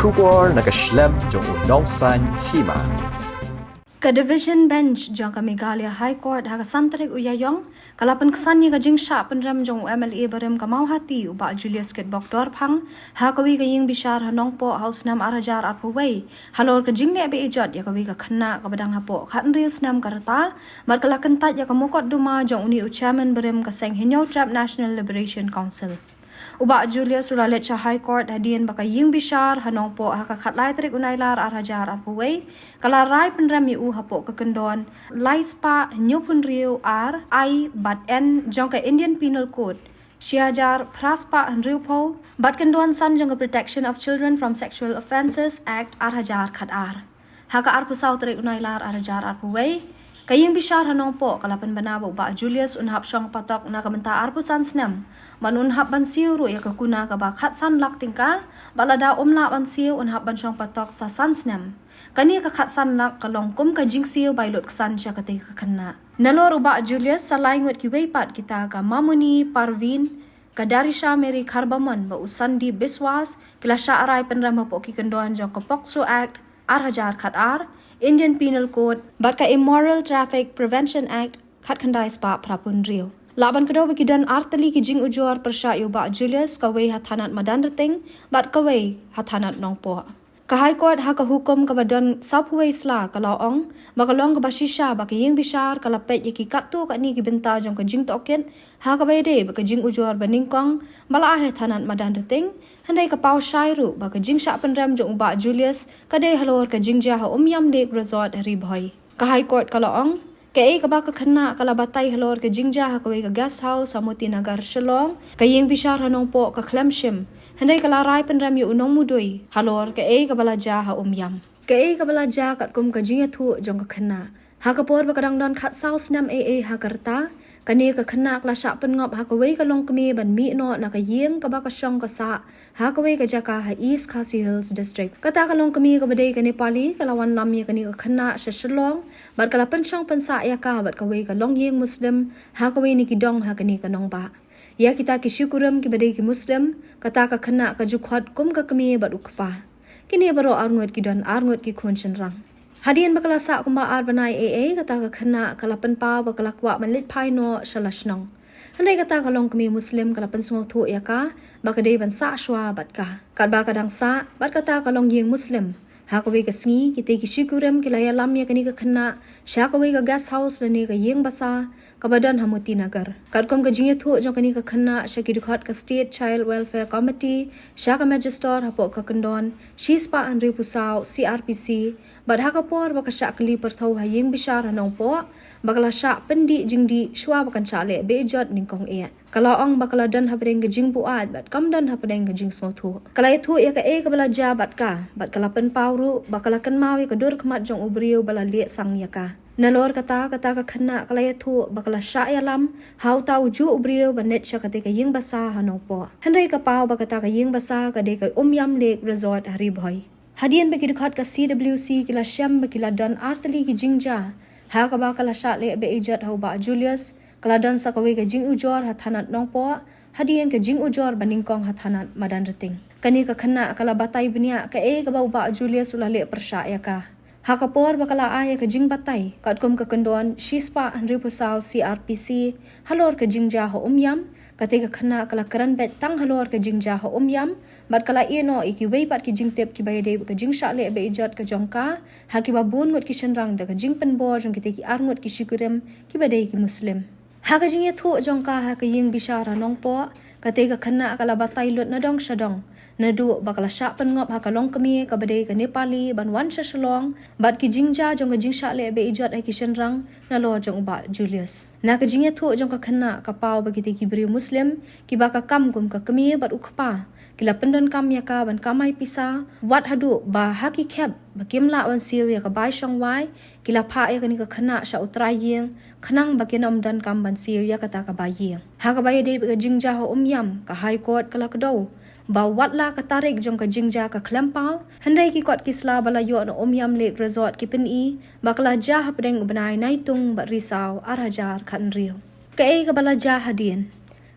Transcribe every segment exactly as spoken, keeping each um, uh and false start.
Khubor na ka shlem jong u nongsaiñ hima. Ka Division Bench jong ka Meghalaya High Court ha ka san tarik u Ïaïong ka la pynksan ïa ka jingshah pynrem jong u M L A barim ka Mawhati u Bah Julius Kitbok Dorphang ha kawei ka ïing bishar ha Nongpoh ha u snem ar hajar arphew wei halor ka jingleh be-ijot ïa kawei ka khynnah kaba dang hapoh khathynriew snem ka rta bad ka la kyntait ïa ka mukotduma jong une u chairman barim ka seng Hynñiewtrep National Liberation Council. U Bah Julius u la leit sha High Court hadien ba ka ïing bishar ha Nongpoh ha ka khatlai tarik u Nailar ar hajar arphew wei ka la rai pynrem ïa u hapoh ka kyndon lai spah hynñiewphew hynriew R I bad N jong ka Indian Penal Code shi hajar phra spah hynriewphew bad kyndon san jong ka Protection of Children from Sexual Offences Act ar hajar khatar. Ha ka arphew saw tarik u Nailar ar hajar arphew wei ka ïing bishar ha Nongpoh ka la pynbna ba u Bah Julius un hap shong patok na ka bynta arphew san snem bad un hap ban siew ruh ïa ka kuna kaba khatsan lak tyngka bad lada um lah ban siew un hap ban shong patok sa san snem. Kane ka khatsan lak ka long kum ka jingsiew bai lutksan sha katei ka khynnah. Nalor u Bah Julius sa lai ngut kiwei pat kita ka Mamuni Parveen, ka Darisha Mary Kharbamon bad u Sandeep Biswas ki la shah rai pynrem hapoh ki kyndon jong ka POCSO Act ar hajar khatar, Indian Penal Code bad ka Immoral Traffic Prevention Act khatkhyndai spah phraphew hynriew. Lah ban kdew ba ki don artylli ki jingujor pyrshah ïa u Bah Julius, kawei ha thanat Madanrting bad kawei ha thanat Nongpoh. Ka High Court ha ka hukum kaba don sawphew wei sla ka la ong ba ka long kaba shisha ba ka ïing bishar ka la peit ïa ki katto katne ki bynta jong ka jingtohkit ha kaba ïadei bad ka jingujor banyngkong ba la ai ha thanat Madanrting. Hynrei ka paw shai ruh ba ka jingshah pynrem jong u Bah Julius ka dei halor ka jingjia ha Umiam Lake Resort ha Ri Bhoi. Ka High Court ka la ong, kaei kaba ka khynnah ka la batai halor ka jingjia ha kawei ka guest house ha Motinagar, Shillong, ka ïing bishar ha Nongpoh ka khlem shim. Hynrei ka la rai pynrem ïa u nongmudui halor kaei kaba la jia ha Umiam. Kaei kaba la jia katkum ka jingïathuh jong ka khynnah. Ha ka por ba ka dang don khatsaw snem ei ei ha ka rta, kane ka khynnah ka la shah pynngop ha kawei ka longkmie ban mih noh na ka ïing kaba ka shong ka sah ha kawei ka jaka ha East Khasi Hills District. Kata ka longkmie kaba dei ka Nepali ka la wanlam ïa kane ka khynnah sha Shillong bad ka la pynshong pynsah ïa ka bad kawei ka longïing Muslim ha kawei na ki dong ha kane ka nongbah. Ïa kita ki shikurim kiba dei ki Muslim, kata ka khynnah ka ju khot kum ka kmie bad u kpa. Kine baroh arngut ki don arngut ki khun shynrang. Hadien ba ka la sah kumba ar bnai ei ei, kata ka khynnah ka la pynpaw ba ka la kwah ban leit phai noh sha la shnong. Hynrei kata ka longkmie Muslim ka la pynsngewthuh ïa ka ba ka dei ban sah shuwa bad ka. Katba ka dang sah bad kata ka longïing Muslim, ha kawei ka sngi kitei ki shikurim ki la ïalam ïa kane ka khynnah sha kawei ka guest house lane ka ïing basa kaba don ha Motinagar. Katkum ka jingïathuh jong kane ka khynnah sha ki dkhot ka State Child Welfare Committee, sha ka Magistrate hapoh ka kyndon shi spah hynriewphew saw C R P C, bad ha ka por ba ka shah kylli pyrthew ha ïing bishar ha Nongpoh ba ka la shah pyndih jingdih shuwa ba kan shah leh be-ijot nyngkong eh. Ka la ong ba ka la don hapdeng ka jingbuaid bad kam don hapdeng ka jingsngewthuh. Ka la ïathuh ïa kaei kaba la jia bad ka, bad ka la pynpaw ruh ba ka la kynmaw ïa ka dur khmat jong u briew ba la lieh sang ïa ka. Nalor kata, kata ka khynnah ka la ïathuh ba ka la shah ïalam ha uta u juh u briew ban leit sha katei ka ïing basa ha Nongpoh. Hynrei ka paw ba kata ka ïing basa ka dei ka Umiam Lake Resort ha Ri Bhoi. Hadien ba ki dkhot ka C W C ki la shem ba ki la don artylli ki jingjia ha kaba ka la shah leh be-ijot ha u Bah Julius, ka la don sa kawei ka jingujor ha thanat Nongpoh, hadien ka jingujor banyngkong ha thanat Madanrting. Kane ka khynnah ka la batai bniah kaei kaba u Bah Julius u la leh pyrshah ïa ka. Ha ka por ba ka la ai ïa ka jingbatai katkum ka kyndon shi spah hynriewphew saw C R P C halor ka jingjia ha Umiam, katei ka khynnah ka la kren beit tang halor ka jingjia ha Umiam, bad ka la ïeh noh ïa kiwei pat ki jingtip kiba ïadei bad ka jingshah leh be-ijot ka jong ka ha kiba bun ngut ki shynrang da ka jingpynbor jong kitei ki arngut ki shikurim kiba dei ki Muslim. Ha ka jingïathuh jong ka ha ka ïing bishar ha Nongpoh, katei ka khynnah ka la batai lut na dong sha dong, naduh ba ka la shah pynngop ha ka longkmie kaba dei ka Nepali ban wan sha Shillong, bad ki jingjia jong ka jingshah leh be-ijot ha ki shynrang nalor jong u Bah Julius. Na ka jingïathuh jong ka khynnah ka paw ba kitei ki briew Muslim kiba ka kam kum ka kmie bad u kpa ki la pyndonkam ïa ka ban kamai pisa, wat haduh ba ha ki khep ba kim lah ban siew ïa ka bai shong wai, ki la phah ïa kane ka khynnah sha u trai ïing khnang ba kin ym donkam ban siew ïa kata ka bai ïing. Ha kaba ïadei bad ka jingjia ha Umiam, ka High Court ka la kdew ba wat la ka tarik jong ka jingjia ka khlem paw, hynrei ki kot ki sla ba la ïoh na Umiam Lake Resort ki pyni ba ka la jia hapdeng u bnai Naitung bad Risaw ar hajar khathynriew. Kaei kaba la jia hadien?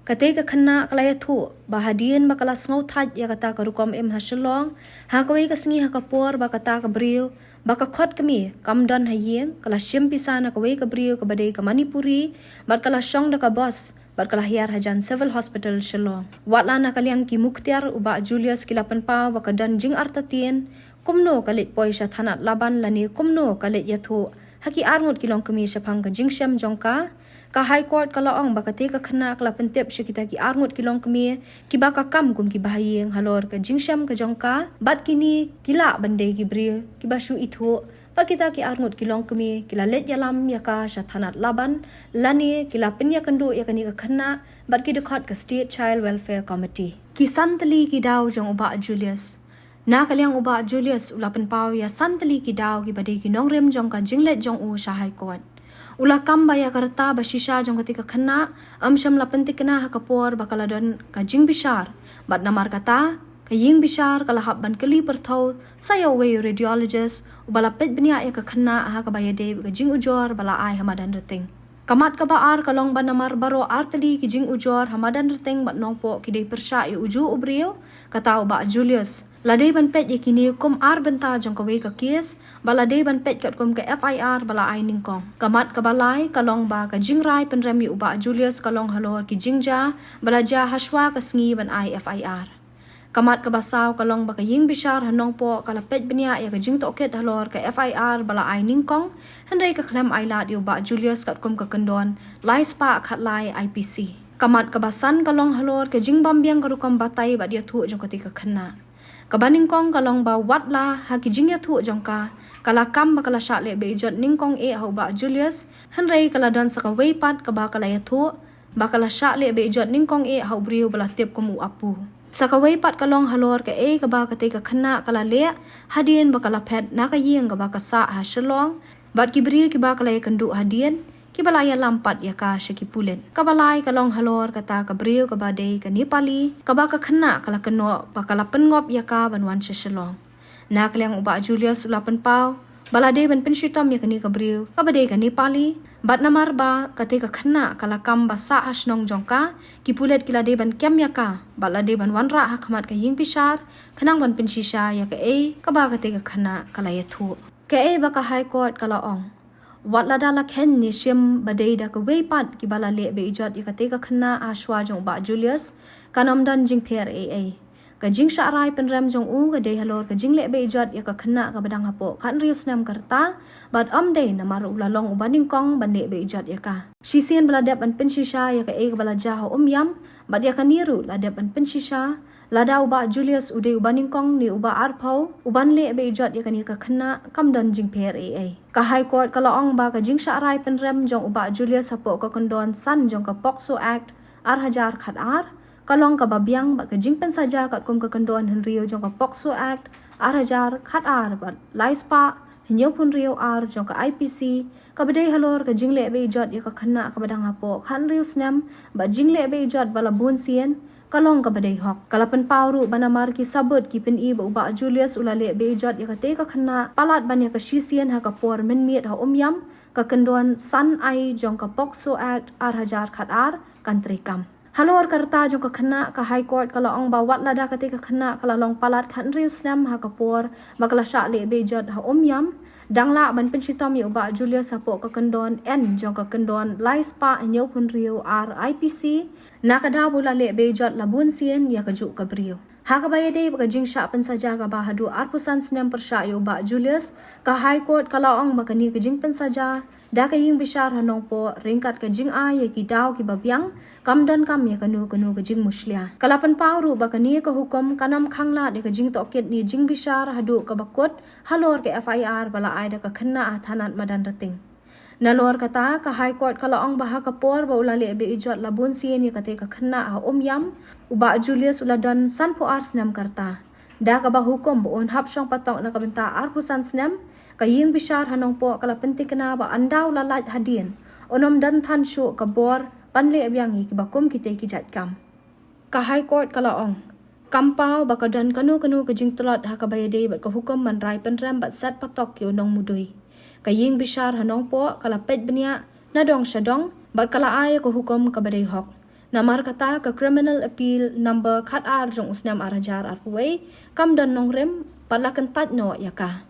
Kata ka khynnah ka la ïathuh ba hadien ba ka la sngewthait ïa kata ka rukom im ha Shillong, ha kawei ka sngi ha ka por ba kata ka briew ba ka khot kmie kam don ha ïing, ka la shim pisa na kawei ka briew kaba dei ka Manipuri, bad ka la shong da ka bus bad ka la hiar hajan Civil Hospital Shillong. Watla na ka liang ki muktiar u Bah Julius ki la pynpaw ba ka don jingartatien, kumno ka leit poi sha thanat Laban lane kumno ka leit ïathuh ha ki arngut ki longkmie shaphang ka jingshem jong ka. Ka High Court ka la ong ba kata ka khynnah ka la pyntip sha kita ki arngut ki longkmie kiba ka kam kum ki bahaïing halor ka jingshem ka jong ka, bad kine ki lah ban dei ki briew kiba shu ithuh, bad kita ki arngut ki longkmie ki la leit ïalam ïa ka sha thanat Laban lane ki la pynïakynduh ïa kane ka khynnah bad ki dkhot ka State Child Welfare Committee. Ki san tylli ki daw jong u Bah Julius. Na ka liang u Bah Julius u la pynpaw ïa san tylli ki daw kiba dei ki nongrim jong ka jingleit jong u sha High Court. U la kam ba ïa ka rta ba shisha jong kata ka khynnah, ym shym la pyntikna ha ka por ba ka la don ka jingbishar. Bad namar kata, ka ïing bishar ka la hap ban kylli pyrthew sa ïa uwei u radiologist uba la peit bniah ïa ka khynnah ha kaba ïadei bad ka jingujor ba la ai ha madan Rting. Ka mat kaba ar ka long ba namar baroh ar tylli ki jingujor ha madan Rting bad Nongpoh ki dei pyrshah ïa uju u briew, kata u Bah Julius. La dei ban peit ïa kine kum ar bynta jong kawei ka kes, ba la dei ban peit katkum ka F I R ba la ai nyngkong. Ka mat kaba lai ka long ba ka jingrai pynrem ïa u Bah Julius ka long halor ki jingjia ba la jia hashwa ka sngi ban ai F I R. Ka mat kaba saw ka long ba ka ïing bishar ha Nongpoh ka la peit bniah ïa ka jingtohkit halor ka F I R ba la ai nyngkong, hynrei ka khlem ai lad ïa u Bah Julius katkum ka kyndon lai spah khatlai I P C. Ka mat kaba san ka long halor ka jingbym biang ka rukom batai bad ïathuh jong kata ka khynnah. Kaba nyngkong ka long ba watla ha ki jingïathuh jong ka, ka la kam ba ka la shah leh bejot nyngkong eh ha u Bah Julius, hynrei ka la don sa kawei pat kaba ka la ïathuh ba ka la shah leh bejot nyngkong eh ha u briew ba la tip kum u Apu. Sa kawei pat ka long halor kaei kaba kata ka khynnah ka la leh hadien ba ka la phet na ka ïing kaba ka sah ha Shillong, bad ki briew kiba ka la ïakynduh hadien kiba la ïalam pat ïa ka sha ki pulit. Kaba lai ka long halor kata ka briew kaba dei ka Nepali kaba ka khynnah ka la kynnoh ba ka la pynngop ïa ka ban wan sha Shillong. Na ka liang u Bah Julius u la pynpaw ba la dei ban pynshitom ïa kane ka briew kaba dei ka Nepali, bad namar ba kata ka khynnah ka la kam ba sah ha shnong jong ka, ki pulit ki la dei ban kem ïa ka bad la dei ban wanrah ha khmat ka ïing bishar khnang ban pynshisha ïa kaei kaba kata ka khynnah ka la ïathuh. Kaei ba ka High Court ka la ong, wat lada la khein ne shim ba dei da kawei pat kiba la leh bejot ïa kata ka khynnah hashwa jong u Bah Julius, kan ym don jingpher ei ei. Ka jingshah rai pynrem jong u ka dei halor ka jingleh bejot ïa ka khynnah kaba dang hapoh khathynriew snem ka rta, bad ym dei namar u la long uba nyngkong ban leh bejot ïa ka. Shisien ba la dep ban pynshisha ïa kaei kaba la jia ha Umiam, bad ïa kane ruh la dep ban pynshisha, lada u Bah Julius u dei uba nyngkong ne uba arphew uban leh bejot ïa kane ka khynnah, kam don jingpher ei ei. Ka High Court ka la ong ba ka jingshah rai pynrem jong u Bah Julius hapoh ka kyndon san jong ka POCSO Act ar hajar khatar ka long kaba biang bad ka jingpynsaja katkum ka kyndon hynriew jong ka POCSO Act ar hajar khatar bad lai spah hynñiewphew hynriew ar jong ka I P C, kaba dei halor ka jingleh bejot ïa ka khynnah kaba dang hapoh khathynriew snem bad jingleh bejot ba la bun sien, ka long kaba dei hok. Ka la pynpaw ruh ba namar ki sabut ki pyni ba u Bah Julius u la leh bejot ïa kata ka khynnah palat ban ïa ka shisien ha ka por mynmiet ha Umiam, ka kyndon san A jong ka POCSO Act ar hajar khatar kan treikam. Halor ka rta jong ka khynnah, ka High Court ka la ong ba wat lada kata ka khynnah ka la long palat khathynriew snem ha ka por ba ka la shah leh bejot ha Umiam, dang lah ban pynshitom ïa u Bah Julius hapoh ka kyndon N jong ka kyndon lai spah hynñiewphew hynriew ar I P C, na ka daw ba u la leh bejot la bun sien ïa kajuh ka briew. Ha kaba ïadei bad ka jingshah pynsaja kaba haduh arphew san snem pyrshah ïa u Bah Julius, ka High Court ka la ong ba kane ka jingpynsaja da ka ïing bishar ha Nongpoh ryngkat ka jingai ïa ki daw kiba biang, kam donkam ïa kano kano ka jingmushlia. Ka la pynpaw ruh ba kane ka hukum kan ym khanglad ïa ka jingtohkit ne jingbishar haduh kaba kut halor ka F I R ba la ai da ka khynnah ha thanat Madanrting. Nalor kata, ka High Court ka la ong ba ha ka por ba u la leh bejot la bun sien ïa kata ka khynnah ha Umiam, u Bah Julius u la don sanphew ar snem ka rta. Da kaba hukum ba un hap shong patok na ka bynta arphew san snem, ka ïing bishar ha Nongpoh ka la pyntikna ba ynda u la lait hadien, un ym don than shuh ka bor ban leh biang ïa kiba kum kita ki jait kam. Ka High Court ka la ong, kam paw ba ka don kano kano ka jingtlot ha kaba ïadei bad ka hukum ban rai pynrem bad set patok ïa u nongmudui. Ka ïing bishar ha Nongpoh ka la peit bniah na dong sha dong bad ka la ai ïa ka hukum kaba dei hok. Namar kata ka Criminal Appeal number khatar jong u snem ar hajar arphew wei kam don nongrim bad la kyntait noh ïa ka.